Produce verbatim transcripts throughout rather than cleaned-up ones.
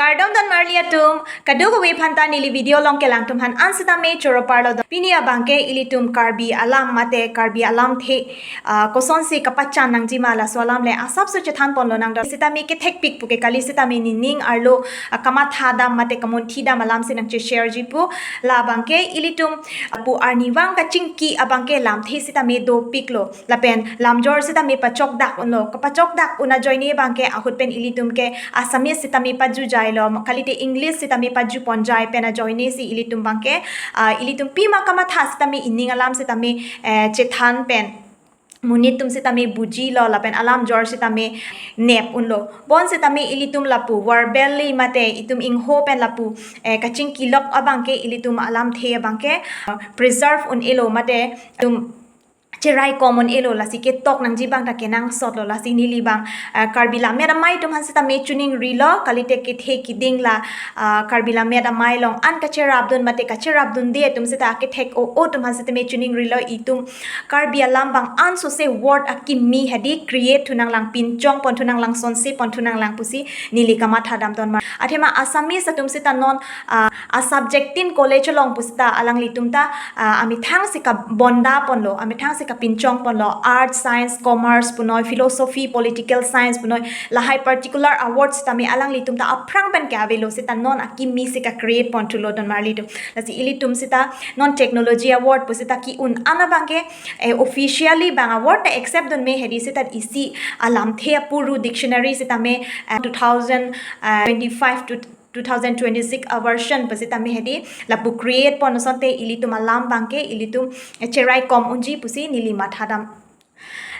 Kardom don marli atum, kadokave aphanta neli video along kelang atum aphan an sitame choro parlo don. Pini abangke ilitum Karbi alam mate Karbi alamthe, ah, kosonsi kapachan nangjima laso alam le asapso chethan ponlonang don. Sitame kethekpik pu ke kali, sitame nening arlo, ah, kamathadam mate kamunthidam alamsi nangche-share ji pu. La abangke ilitum, ah, pu arnivang kachingki abangke lamthe sitame dopiklo. Lapen lamjor sitame pachokdak unlo. Kapachokdak un ajoine abangke ahut pen ilitum ke Assamese sitame pajujailo, kalite English sitame pajuponjai pen ajoinesi ilitum abangke, ah, ilitum pima kamatha sitame ining alam sitame, eh, chethan pen monit atum sitame bujilo lapen alamjor sitame nep unlo. Bonsitame ilitum lapu verbally mate itum ingho pen lapu, eh, kachingkilok abangke ilitum alamthe abangke, ah, preserve un-elo mate itum cheraikom un-elo, lasi ketok nangji abang ta kenangsotlo, lasi neli abang, ah, Karbi Lammet Amei atum aphan sitame chiningrilo, kalite kethe kiding la, ah, Karbi Lammet Amei along an kacherapdun mate kacherapdunde atum sita kethek o-o atum aphan sitame chiningrilo, itum Karbi alam abang ansose word akimi hedi create thunanglang, pinchong pon thunanglang, sonse pon thunanglang pusi neli kamathadam don mar. Athema Assamese atum sita non, ah, a subject tin college along pusita alanglitum ta, ah, amethang si kabonda ponlo, amethang si kapinchong ponlo, arts, science, commerce punoi, philosophy, political science punoi, lahai particular awards tame alanglitum ta aphrang pen ke avelo sita non akimi si ka-create pon thulo don marli atum. Lasi ilitum sita non technology award pusita ki-un an abangke, eh, officially abang award ta accept dunme hedi sita isi alamthe apuru dictionary sitame, eh, two thousand twenty-five to two thousand twenty-six aversion pusitame hedi lapu create pon asonte ilitum alam abangke ilitum cheraikom unji pusi neli mathadam.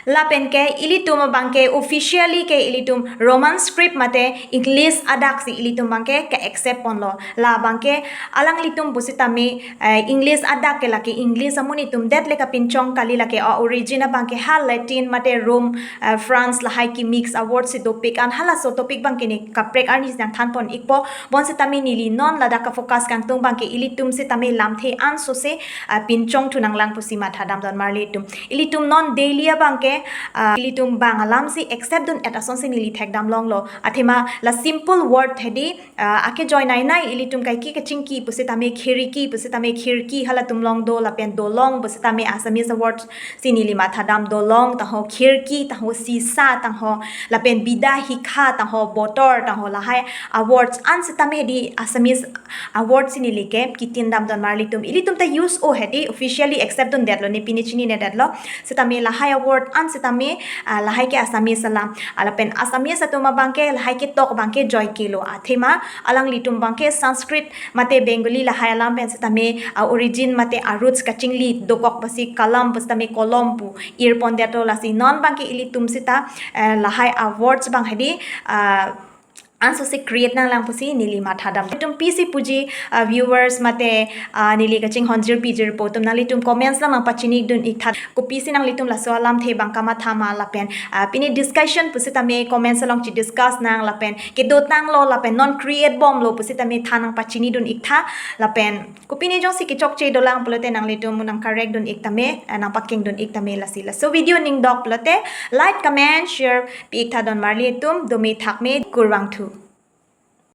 Lapen ke ilitum abangke officially ke ilitum Roman script mate English adak si ilitum abangke ke accept ponlo. La abangke alanglitum pusitame, eh, English adak ke lake English amonit atum det le kapinchong kali, lake a origin abangke ha Latin mate Rome, eh, France lahai ke mix award si dopik an, halaso topic abangke ne kaprek arni nangthan pon ikpo. Bonsitame neli non ladak ka-focus kangtung abangke ilitum sitame lamthe ansose, ah, pinchong thunanglang pusi mathadam don marli atum. Ilitum non daily abangke, ah, ilitum abang alam si accept dun-et asonsi neli thekdam longlo. Athema la simple word hedi, ah, akejoinei nei ilitum kaike kachingki pusitame khiriki pusitame khirki halatum along do lapen dolong pusitame Assamese award si neli mathadam, dolong taho, khirki taho, sisa taho, lapen bida hikha taho, botor taho, lahai awards an sitame hedi Assamese award si neli ke kitindam don marli atum. Ilitum ta use o hedi officially accept dundetlo, ne pine chininedetlo. Sitame lahai award an sitame, ah, lahai ke Assamese alam. Ah, lapen Assamese atum abangke lahai ketok abangke joikelo. Athema alanglitum abangke Sanskrit mate Bengali lahai alam pen sitame, ah, origin mate a roots kachingli dokok pusi kalam pusitame kolom pu ir pondetlo, lasi non abangke ilitum sita, eh, lahai awards abang hedi, ah, ansose create nanglang pusi neli mathadam. Itum pisi puji, ah, viewers mate, ah, neli kachinghon jirpi jirpo atum, nanglitum comments along nangpachini dun iktha. Kopisi nanglitum laso alamthe abang kamathama lapen, ah, pini discussion pusitame comments along chi-discuss nang lapen kedotanglo lapen non create bomlo pusitame than nangpachini dun iktha lapen kopine jongsi kechokche dolang pulote nanglitum nang correct dun iktame, eh, nangpaking dun iktame lasi. Laso video ning dok pulote like, comment, share pi iktha don marli atum, dome thakme, kurvangthu.